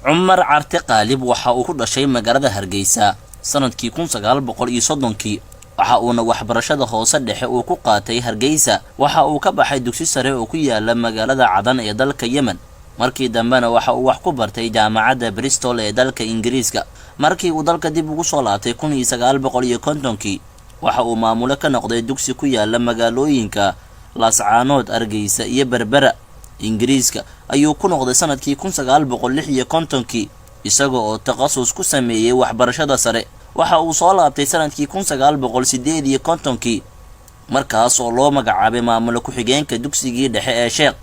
Cumar Carte Qaalib waxa uu ku dhashay magaalada Hargeysa sanadkii 1930-kii. Waxa uuna waxbarashada hoose dhexe uu ku qaatay Hargeysa. Waxa uu ka baxay dugsi sare oo ku yaala magaalada Cadan ee dalka Yemen. Markii dambena waxa uu wax ku bartay jaamacadda Bristol ee dalka Ingiriiska. Markii uu dalka dib ugu soo laabtay 1950-kii, waxa uu maamulo ka noqday dugsi ku yaala magaalooyinka Laascaanood, Hargeysa iyo Berbera. Ingiriiska ayuu ku noqday sanadkii 1956-kii, isaga oo takhasus ku sameeyey waxbarashada sare. Waxa uu soo laabtay sanadkii 1958-kii, markaas oo loo magacaabay maamulo ku-xigeenka dugsigii dhexe ee Sheekh.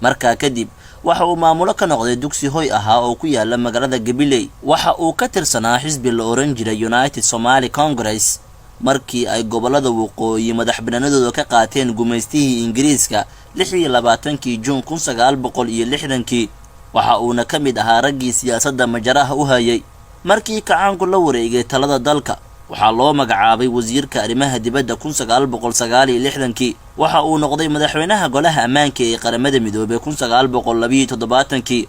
Markaa kadib waxa uu maamulo ka noqday dugsi hoy ahaa oo ku yaala magaalada Gabiley. Waxa uu ka tirsanaa xisbi la oran jiray United Somali Congress. Markii ay gobollada waqooyi madaxbanaanadooda ka qaateen gumaystihii Ingiriiska 26-kii Juun 1960-kii, waxa uuna ka mid ahaa raggii siyaasadda majaraha u hayay. Markii kacaanku la wareegay talada dalka, waxaa loo magacaabay wasiirka arrimaha dibadda 1969-kii. Waxa uu noqday madaxweynaha golaha ammaanka ee Qaramada Midoobay 1972-kii.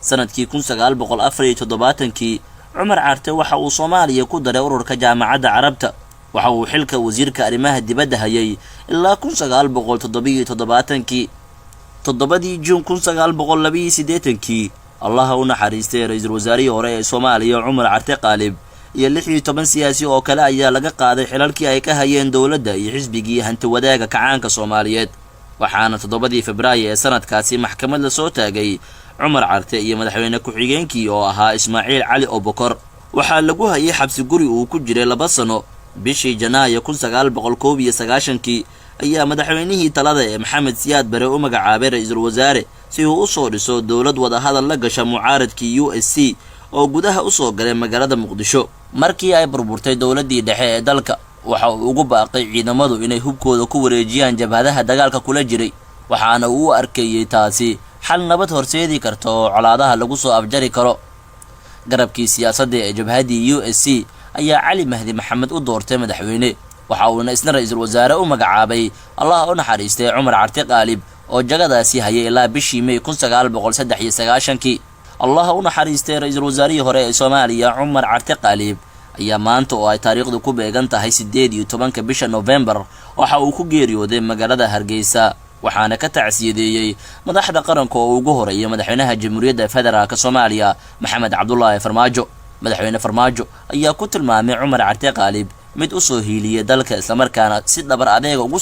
Sanadkii 1974-kii, Cumar Carte waxa uu Soomaaliya ku daray ururka Jaamacadda Carabta. Waxa uu xilka wasiirka arrimaha dibadda hayay ilaa 1977-kii. 7-dii Juun 1982-kii, Allaha u naxariistay ra-iisul wasaarihii hore ee Soomaaliya Cumar Carte Qaalib iyo 16 siyaasi oo kale ayaa laga qaaday xilalkii ay ka hayeen dowladda iyo xisbigii hanti wadaaga kacaanka Soomaaliyeed. Waxaana 7-dii Febraayo ee sanadkaasi maxkamad lasoo taagay Cumar Carte iyo madaxweyne ku-xigeenkii oo ahaa Ismaaciil Cali Obokor. Waxaa lagu hayay xabsi guri uu ku jiray 2 sano. Bishii Janaayo 1991-kii ayaa madaxweynihii talada ee Maxamed Siyaad Bare u magacaabay ra-iisul wasaare si uu usoo dhiso dowlad wadahadal la gasha mucaaradkii USC oo gudaha usoo galay magaalada Muqdisho. Markii ay burburtay dowladdii dhexe ee dalka, waxa uu ugu baaqay ciidamadu inay hubkooda ku wareejiyaan jabhadaha dagaalka kula jiray, waxaana uu u arkeeyey taasi xal nabad horseedi karta oo colaadaha lagu soo afjari karo. Garabkii siyaasadda ee jabhaddii USC ayaa Cali Mahdi Maxamed u doortay madaxweyne, waxa uuna isna ra-iisul wasaare u magacaabay, Allaha u naxariistay, Cumar Carte Qaalib oo jagadaasi hayay ilaa bishii May 1993-kii. Allaha u naxariistay ra-iisul wasaarihii hore ee Soomaaliya Cumar Carte Qaalib ayaa maanta oo ay taariikhdu ku beegan tahay 18-ka bisha Novembar waxa uu ku geeriyooday magaalada Hargeysa. Waxaana ka tacsiyadeeyey madaxda qaranka oo ugu horeeya madaxweynaha Jamhuuriyadda Federaalka Soomaaliya Maxamed Cabdulaahi Farmaajo. Madaxweyne Farmaajo ayaa ku tilmaamay Cumar Carte Qaalib mid usoo hiiliyay dalka, islamarkaana si dhabar adeega ugu